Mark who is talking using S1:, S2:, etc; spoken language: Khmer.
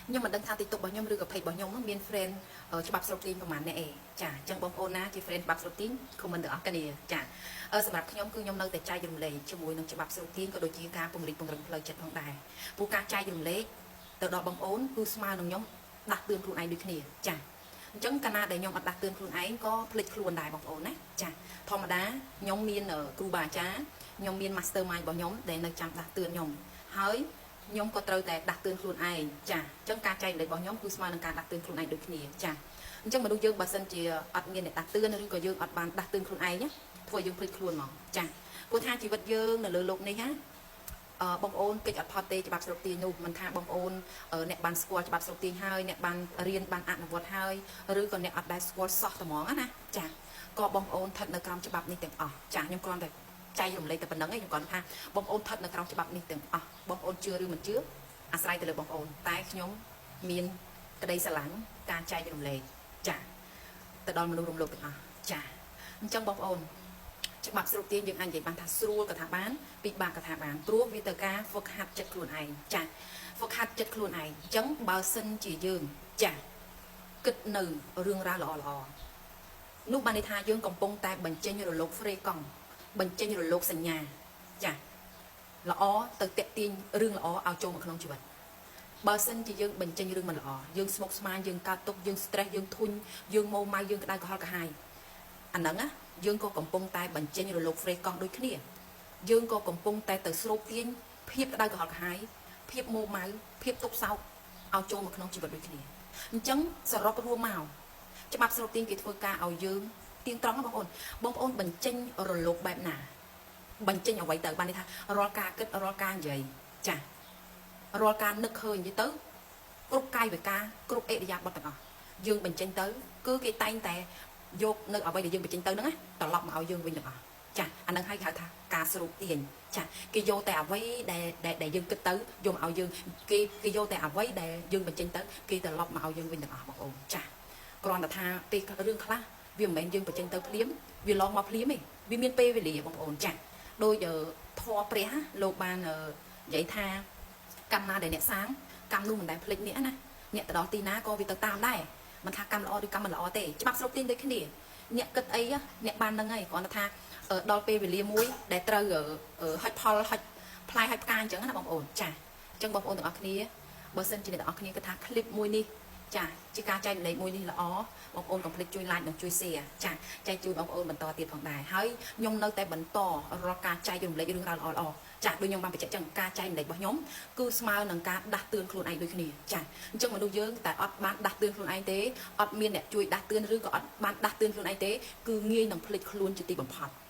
S1: ខ្ញុំមិនដឹងថា TikTok របស់ខ្ញុំឬក៏ page របស់ខ្ញុំនោះមាន friend ច្បាប់ស្រូបទាញប្រហែលអ្នកឯងចាអញ្ចឹងបងប្អូនណាជា friend ច្បាប់ស្រូបទាញ comment ទាំងអស់គ្នាចាសម្រាប់ខ្ញុំគឺខ្ញុំនៅតែចែករំលែកជាមួយនឹងច្បាប់ស្រូបទាញក៏ដូចជាការពង្រីកពង្រឹងផ្លូវចិត្តផងដែរព្រោះការចែករំលែកទៅដល់បងប្អូនគឺស្មើនឹងខ្ញុំដាស់តឿនខ្លួនឯងដូចគ្នាចាអញ្ចឹងកាលណាដែលខ្ញុំអត់ដាស់តឿនខ្លួនឯងក៏ភ្លេចខ្លួនដែរបងប្អូនណាចាធម្មតាខ្ញុំមានគ្រូបាអាចារ្យខ្ញុំមាន master mind របស់ខ្ញុំដែលនៅចាំដាស់តឿនខ្ញុំហើយខ្ញុំក៏ត្រូវតែដាស់តឿនខ្លួនឯងចាអញ្ចឹងការចែករំលែករបស់ខ្ញុំគឺស្មើនឹងការដាស់តឿនខ្លួនឯងដូចគ្នាចាអញ្ចឹងមនុស្សយើងបើសិនជាអត់មានអ្នកដាស់តឿនឬក៏យើងអត់បានដាស់តឿនខ្លួនឯងណាធ្វើឲ្យយើងភ្លេចខ្លួនហ្មងចាព្រោះថាជីវិតយើងនៅលើលោកនេះណាអឺបងប្អូនកិច្ចអត់ផុតទេច្បាប់ស្រុកទាញនោះមិនថាបងប្អូនអ្នកបានស្គាល់ច្បាប់ស្រុកទាញហើយអ្នកបានរៀនបានអនុវត្តហើយឬក៏អ្នកអត់ដែលស្គាល់សោះត្មងណាចាក៏បងប្អូនស្ថិតនៅក្រោមច្បាប់នេះទាំងអស់ចាខ្ញុំគ្រាន់តែចែករំលែកតែប៉ុណ្្នឹងឯងខ្ញុំគ្រាន់ថាបងប្អូនស្ថិតនៅក្រោមច្បាប់នេះទាំងអស់បងប្អូនជឿឬមិនជឿអាស្រ័យទៅលើបងប្អូនតែខ្ញុំមានក្តីស្រឡាញ់ការចែករំលែកចាទៅដល់មនុស្សរំលោភទាំងអស់ចាអញ្ចឹងបងប្អូនច្បាប់ស្រូបទាញយើងអាចនិយាយបានថាស្រួលក៏ថាបានពិបាកក៏ថាបានព្រោះវាទៅការហ្វឹកហាត់ចិត្តខ្លួនឯងចាហ្វឹកហាត់ចិត្តខ្លួនឯងអញ្ចឹងបើសិនជាយើងចាគិតនៅរឿងរ៉ាវល្អល្អនោះបានន័យថាយើងកំពុងតែបញ្ចេញរលកហ្វ្រេកង់បញ្ចេញរលកសញ្ញាចាល្អទៅតាក់ទាញរឿងល្អឲ្យចូលមកក្នុងជីវិតបើសិនជាយើងបញ្ចេញរឿងមិនល្អយើងស្មុគស្មាញយើងកើតទុកយើង stress យើងធុញយើងម៉ូម៉ៅយើងក្តៅក្រហល់ក្រហាយអាហ្នឹងណាយើងក៏កំពុងតែបញ្ចេញរលកហ្វ្រេកង់ដូចគ្នាយើងក៏កំពុងតែទៅស្រូបទាញភាពក្តៅក្រហល់ក្រហាយភាពម៉ូម៉ៅភាពទុកសោកឲ្យចូលមកក្នុងជីវិតដូចគ្នាអញ្ចឹងសរុបរួមមកច្បាប់ស្រូបទាញគេធ្វើការឲ្យយើងទៀងត្រង់ណាបងប្អូនបងប្អូនបញ្ចេញរលកបែបណាបញ្ចេញអ្វីទៅបានន័យថារាល់ការគិតរាល់ការនិយាយចារាល់ការនឹកឃើញនិយាយទៅគ្រប់កាយវិការគ្រប់អេរិយាបថទាំងអស់យើងបញ្ចេញទៅគឺគេតែងតែយកនៅអ្វីដែលយើងបញ្ចេញទៅហ្នឹងណាត្រឡប់មកឲ្យយើងវិញទាំងអស់ចាអាហ្នឹងហើយគេហៅថាការស្រូបទាញចាគេយកតែអ្វីដែលដែលយើងគិតទៅយកមកឲ្យយើងគេគេយកតែអ្វីដែលយើងបញ្ចេញទៅគេត្រឡប់មកឲ្យយើងវិញទាំងអស់បងប្អូនចាគ្រាន់តែថាពេលរឿងខ្លះវាមិនមែនយើងបញ្ចេញទៅភ្លាមវាឡងមកភ្លាមទេវាមានពេលវេលាបងប្អូនចាដោយធម៌ព្រះលោកបាននិយាយថាកម្មណាដែលអ្នកសាងកម្មនោះមិនដែលភ្លេចអ្នកណាអ្នកទៅដល់ទីណាក៏វាទៅតាមដែរមិនថាកម្មល្អឬកម្មមិនល្អទេច្បាប់ស្រូបទាញដូចគ្នាអ្នកគិតអីអ្នកបាននឹងហើយគ្រាន់តែថាដល់ពេលវេលាមួយដែលត្រូវហុចផលហុចផ្លែហុចផ្កាអញ្ចឹងណាបងប្អូនចាអញ្ចឹងបងប្អូនទាំងអស់គ្នាបើសិនជាអ្នកទាំងអស់គ្នាគិតថាคลิปមួយនេះចាជាការចែករំលែកមួយនេះល្អបងប្អូនកុំភ្លេចជួយ like និងជួយ share ចាចែកជូនបងប្អូនបន្តទៀតផងដែរហើយខ្ញុំនៅតែបន្តរាល់ការចែករំលែករឿងរ៉ាវល្អៗចាដូចខ្ញុំបានបញ្ជាក់ចឹងការចែករំលែករបស់ខ្ញុំគឺស្មើនឹងការដាស់តឿនខ្លួនឯងដូចគ្នាចាអញ្ចឹងមនុស្សយើងតែអត់បានដាស់តឿនខ្លួនឯងទេអត់មានអ្នកជួយដាស់តឿនឬក៏អត់បានដាស់តឿនខ្លួនឯងទេគឺងាយនឹងភ្លេចខ្លួនជាទីបំផុត។